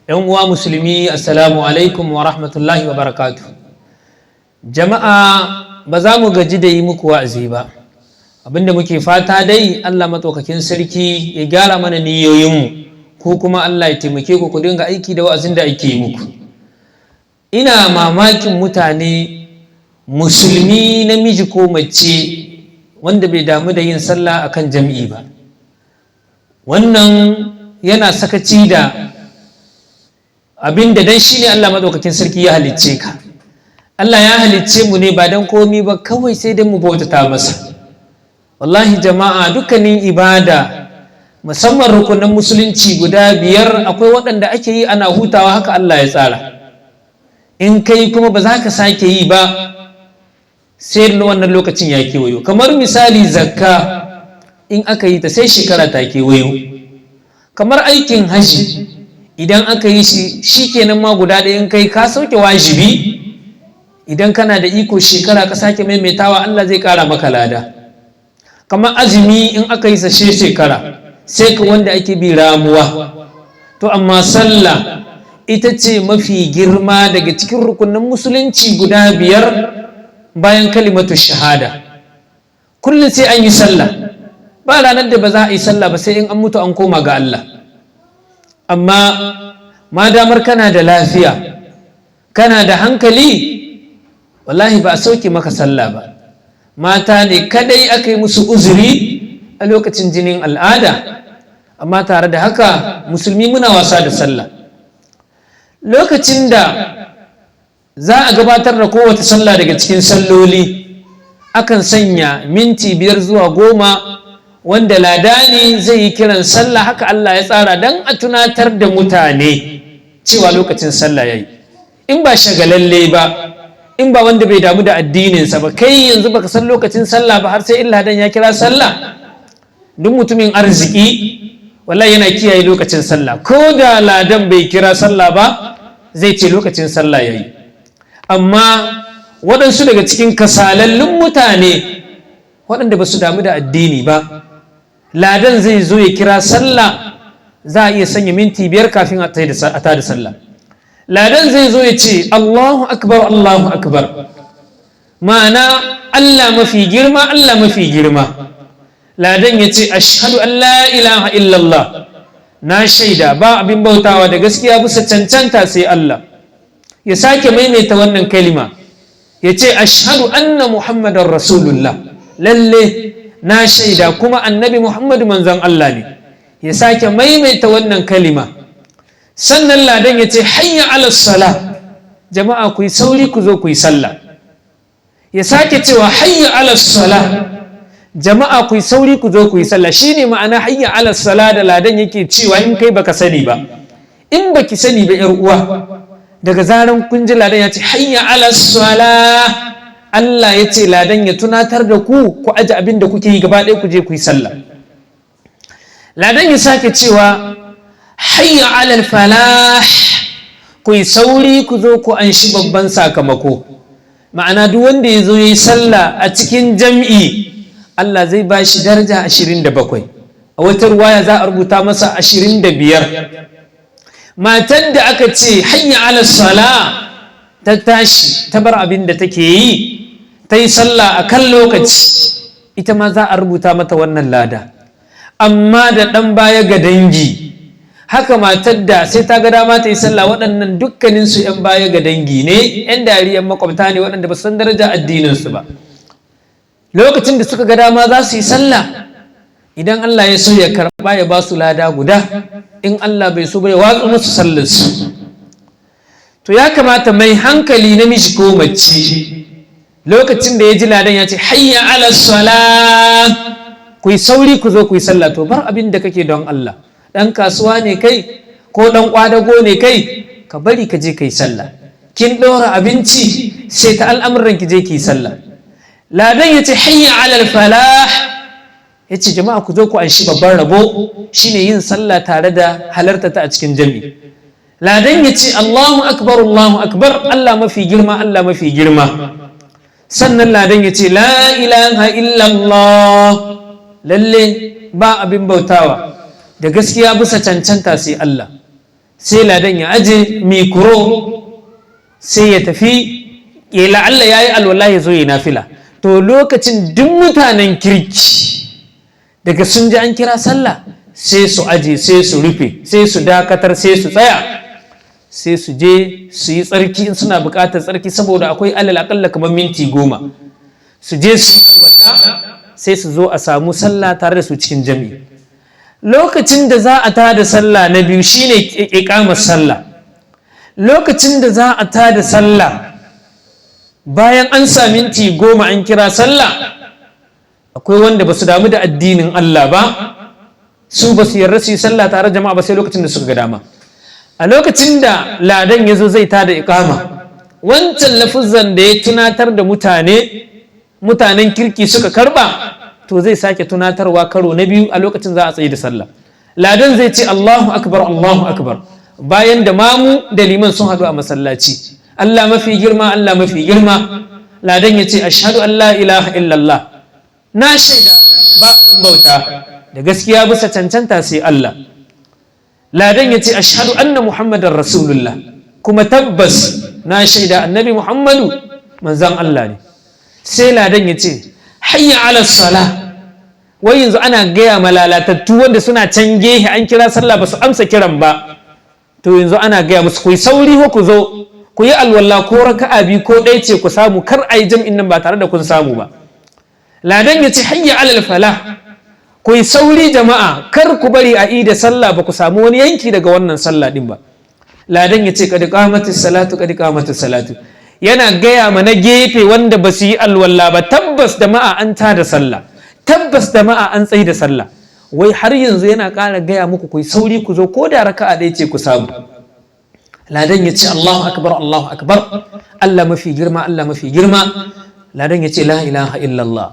'Yan uwa musulmi, assalamu alaikum wa rahmatullahi wa barakatuh. Jama'a, ba za mu gaji da yi muku wa'azi ba. Abinda muke fata dai, Allah matsaukakin sarki ya gyara mana niyoyinmu, ko kuma Allah ya taimake ku ku dinga aiki da wa'azin da ake yi muku. Ina mamakin mutane musulmi, namiji ko mace, wanda bai damu da yin sallah akan jam'i ba. Wannan yana sakaci da abin da dan shine Allah maɗaukakin sarki ya halicce ka. Allah ya halicce mu ne ba dan komi ba, kawai sai dan mu bautata masa. Wallahi jama'a, dukkanin ibada, musamman rukunan musulunci guda biyar, akwai waɗanda ake yi ana hutawa, haka Allah ya tsara. In kai kuma ba za ka sake yi ba sai wannan lokacin ya kewayo. Kamar misali zakka, in aka yi ta sai shekara ta kewayo. Kamar aikin haji, idan aka yi shi, shikenan ma, guda ɗaya in kai ka sauke wajibi. Idan kana da iko shekara ka sake maimaitawa, Allah zai ƙara maka lada. Kamar azumi, in aka yi sashe shekara sai ka wanda ake bi ramuwa. To amma sallah ita ce mafi girma daga cikin rukunin musulunci guda biyar bayan kalimatu shahada. Kullum sai an yi sallah, ba ranar da ba za a yi sallah ba, sai in an mutu an koma ga Allah. Amma ma damar kana da lafiya, kana da hankali, wallahi ba a sauke maka sallah ba. Mata ne kadai aka yi musu uzuri a lokacin jinin al'ada. Amma tare da haka musulmi muna wasa da sallah. Lokacin da za a gabatar da kowace sallah daga cikin salloli, akan sanya minti 5 zuwa 10 wanda ladani zai yi kiran sallah. Haka Allah ya tsara don a tunatar da mutane cewa lokacin sallah yayi. In ba shagalalle ba, in ba wanda bai damu da addininsa ba, kai yanzu baka san lokacin sallah ba har sai in ladan ya kira sallah? Duk mutumin arziki wallahi yana kiyaye lokacin sallah. Ko da ladan bai kira sallah ba, zai ce lokacin sallah yayi. Amma waɗansu daga cikin kasalallun mutane waɗanda ba su damu da addini ba, ladan zai zo ya kira sallah, za a iya sanya minti 5 kafin a tada sallah. Ladan zai zo ya ce "Allahu akbar, Allahu akbar", ma'ana Allah mafi girma, Allah mafi girma. Ladan ya ce "Ashhadu an la ilaha illallah", na shaida ba abin bautawa da gaskiya bisa cancanta sai Allah. Ya sake maimaita wannan kalima, ya ce "Ashhadu anna Muhammadan rasulullah", lalle na shaida kuma Annabi Muhammadu manzon Allah ne. Ya sake maimaita wannan kalima. Sannan ladan ya ce "Hayya ala sala", jama'a ku yi sauri ku zo ku yi sallah. Ya sake cewa "Hayya ala sala", jama'a ku yi sauri ku zo ku yi sallah. Shine ma'ana "hayya ala sala" da ladan yake cewa. In kai baka sani ba, in baki sani ba, yar uwa, daga zaran kun ji ladan ya ce "Hayya ala sala", Allah ya ce ladan ya tunatar da ku ku aje abin da kuke yi gaba ɗaya ku je ku yi sallah. Ladan ya sake cewa "Hayya alal falah", ku yi sauri ku zo ku anshi babban sakamako. Ma'ana duk wanda ya zo ya yi sallah a cikin jam'i, Allah zai ba shi daraja 27. A wata ruwaya za a rubuta masa 25. Matan da aka ce "Hayya ala sala", ta tashi ta bar abin da take yi ta yi sallah a kan lokaci, ita ma za a rubuta mata wannan lada. Amma da ɗan baya ga dangi haka, matar da sai ta ga dama ta yi sallah, waɗannan dukkaninsu 'yan baya ga dangi ne, 'yan dariyan makwabta ne, waɗanda ba su san daraja addininsu ba. Lokacin da suka ga dama za su yi sallah. Idan Allah ya so ya karɓa, ya ba su lada guda. In Allah bai so ba, ya watsu musu sallarsu. To ya kamata mai hankali, namiji ko mace, lokacin da ya ji ladan ya ce "Hayya ala sala, ku yi sauri ku zo ku yi sallah", to bar abin da kake don Allah. Ɗan kasuwa ne kai ko ɗan ƙwadago ne kai, ka bari ka je ka yi sallah. Kin ɗora abinci, sai ta al'amuran ki je ki yi sallah. Ladan ya ce "Hayya alal falah", ya ce jama'a ku zo ku anshi babban rabo, shine yin sallah tare da halarta ta a cikin jami'i. Ladan ya ce "Allahu akbar, Allahu akbar", Allah mafi girma, Allah mafi girma. Sannan ladan ya ce "La ilaha illallah", lalle ba abin bautawa da gaskiya bisa cancanta sai Allah. Sai ladan ya aje micro, sai ya tafi, ya la'alla ya yi alwala, ya zo ya nafila. To, lokacin duk mutanen kirki daga sun ji an kira sallah, sai su aje, sai su rufe, sai su dakatar, sai su tsaya, sai su je su yi tsarki in suna buƙatar tsarki, saboda akwai alal aƙalla kamar minti 10. Su je su yi alwala, sai su zo a samu sallah tare da su cikin jami'i. Lokacin da za a tada sallah na biyu shine iqamar sallah. Lokacin da za a tada sallah bayan an sa minti 10 an kira sallah, akwai wanda ba su damu da addinin Allah ba. Su ba su yarda su yi sallah tare jama'a ba sai lokacin da suka ga dama. A lokacin da ladan ya zo zai tada iqama, wancan lafuzan da ya tunatar da mutane, mutanen kirki suka karba, to zai sake tunatarwa karo na biyu. A lokacin za a tsaye da sallah. Ladan zai ce, "Allahu akbar, Allahu akbar," bayan da mamu da liman sun haɗu a masallaci. "Allah mafi girma, Allah mafi girma." Ladan ya ce, "Ashhadu an la ilaha illallah." Na shaida ba abin bauta da gaskiya bisa cancanta sai Allah. Ladan ya ce, "Ashhadu anna Muhammadan rasulullah." Kuma tabbas na shaida Annabi Muhammadu manzon Allah ne. Sai ladan ya ce, "Hayya ala sala." Wai yanzu ana gaya ma lalatattu wanda suna can gehe, an kira sallah ba su amsa kiran ba. To, yanzu ana gaya musu, ku yi sauri ko ku zo ku yi alwala, ko raka'a biyu ko ɗaya ce ku samu, kar a yi jam'in nan ba tare da kun samu ba. Ladan ya ce, "Hayya alal falah." Ku yi sauri jama'a, kar ku bari a ida sallah ba ku samu wani yanki daga wannan sallah din ba. Ladan ya ce, "Qad qamatis salatu, qad qamatis salatu." Yana gaya ma na gefe wanda ba su yi alwala ba, tabbas jama'a an tada sallah, tabbas jama'a an tsaye da sallah. Wai har yanzu yana ƙara gaya muku, ku yi sauri ku zo, ko da raka'a ɗaya ce ku samu. Ladan ya ce, "Allahu akbar, Allahu akbar." Allah mafi girma, Allah mafi girma. Ladan ya ce, "La ilaha illallah."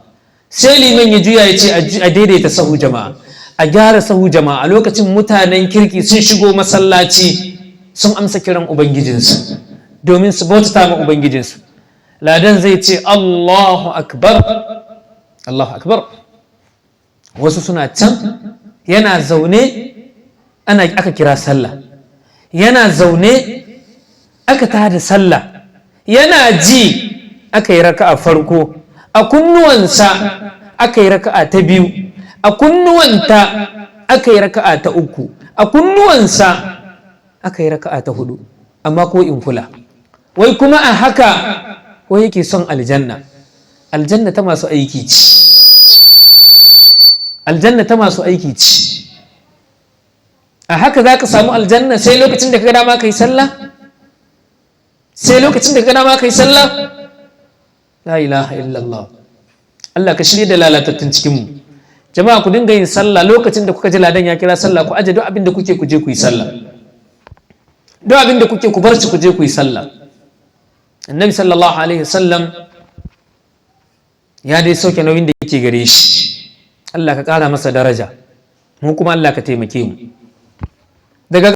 Sai liman ya juya ya ce, "A daidaita sahu jama'a, a gyara sahu jama'a." A lokacin mutanen kirki sun shigo masallaci, sun amsa kiran ubangijinsu domin su bautata ma ubangijinsu. Ladan zai ce, "Allahu akbar, Allahu akbar." Wasu suna can, yana zaune ana aka kira sallah, yana zaune aka tada sallah, yana ji aka yi raka'a farko, a kunnuwansa aka yi raka'a ta biyu, a kunnuwanta aka yi raka'a ta uku, a kunnuwansa aka yi raka'a ta hudu, amma ko in kula. Wai kuma a haka wai yake son aljanna. Aljanna ta masu aiki ce, aljanna ta masu aiki ce. A haka za ka samu aljanna? Sai lokacin da ka ga dama ka yi sallah, sai lokacin da ka ga dama ka yi sallah. La ilaha illallah. Allah ka shirya da lalatattun cikinmu. Jama'a, ku dinga yin sallah lokacin da kuka ji ladan ya kira sallah. Ku aje duk abin da kuke, ku je ku yi sallah. Duk abin da kuke, ku bar shi, ku je ku yi sallah. Annabi sallallahu alaihi wasallam ya dai sauke nauyin da yake gare shi. Allah ka kara masa daraja, mu kuma Allah ka taimake mu. Daga